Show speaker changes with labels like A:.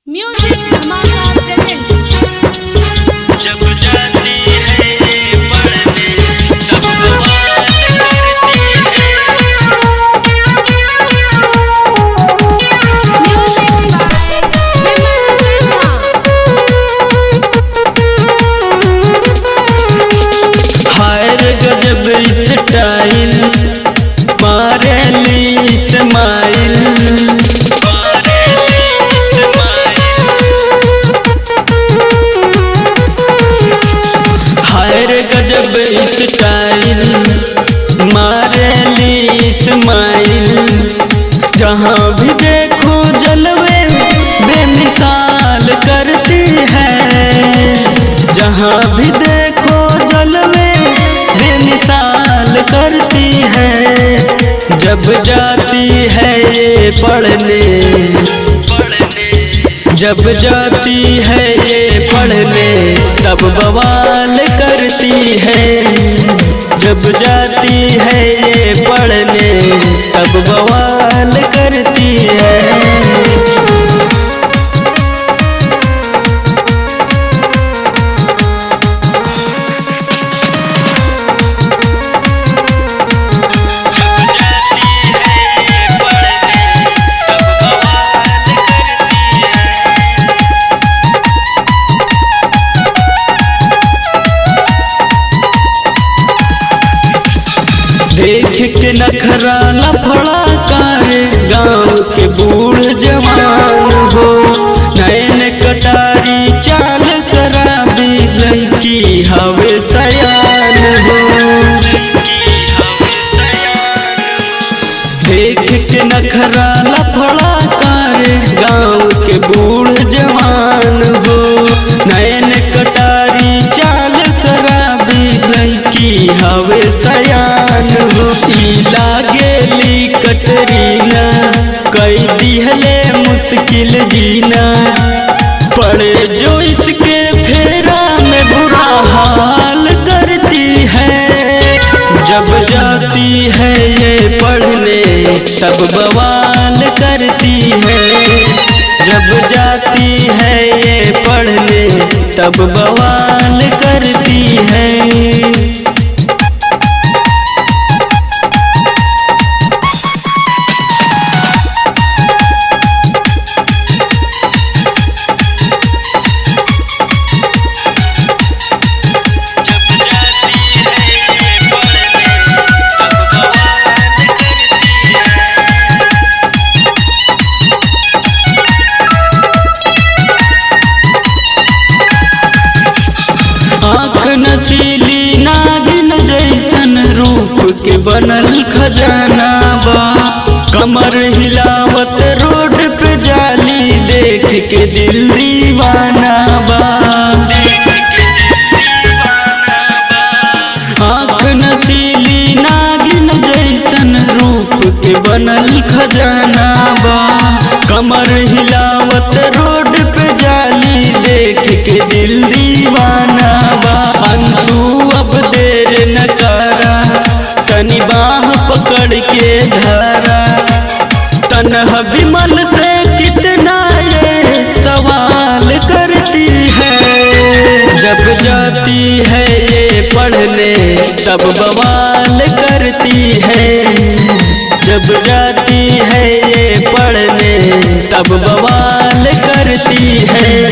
A: Music धमाका presents.
B: जब जाती है ये पढ़ने तब बवाल करती है।
A: म्यूजिक बाय विमल सिन्हा।
B: हाय रे गजब स्टाइल मारेली स्माइल, हाय रे गजब स्टाइल मारेली स्माइल। जहाँ भी देखो जलवे बेमिसाल करती है, जहाँ भी देखो जलवे बेमिसाल करती है। जब जाती है ये पढ़ने, जब जाती है ये पढ़ने तब बवाल करती है। जब जाती है ये पढ़ने तब बवाल करती है। देख के नखरा लफड़ा करे गांव के बूढ़ जवान हो, नैन कटारी चाल शराबी लड़की हवे सयान हो। देख के नखरा लफड़ा करे गांव के बूढ़ जवान हो, नैन कटारी चाल शराबी लड़की हवे सयान हो। ई लागेली कटरीना कई दिहले मुश्किल जीना, पड़े जो इसके फेरा में बुरा हाल करती है। जब जाती है ये पढ़ने तब बवाल करती है। जब जाती है ये पढ़ने तब बवाल करती है। आँख नशीली नागिन जैसन रूप के बनल खजाना बा, कमर हिलावत रोड पे जाली देख के दिल दीवाना बा। आँख नशीली नागिन जैसन रूप के बनल खजाना बा, कमर हिलावत रोड पे जाली देख के दिल दीवाना बा। अंशु अब देर न करा तनी बाह पकड़ के धरा, तन्हा विमल से कितना ये सवाल करती है। जब जाती है ये पढ़ने तब बवाल करती है। जब जाती है ये पढ़ने तब बवाल करती है।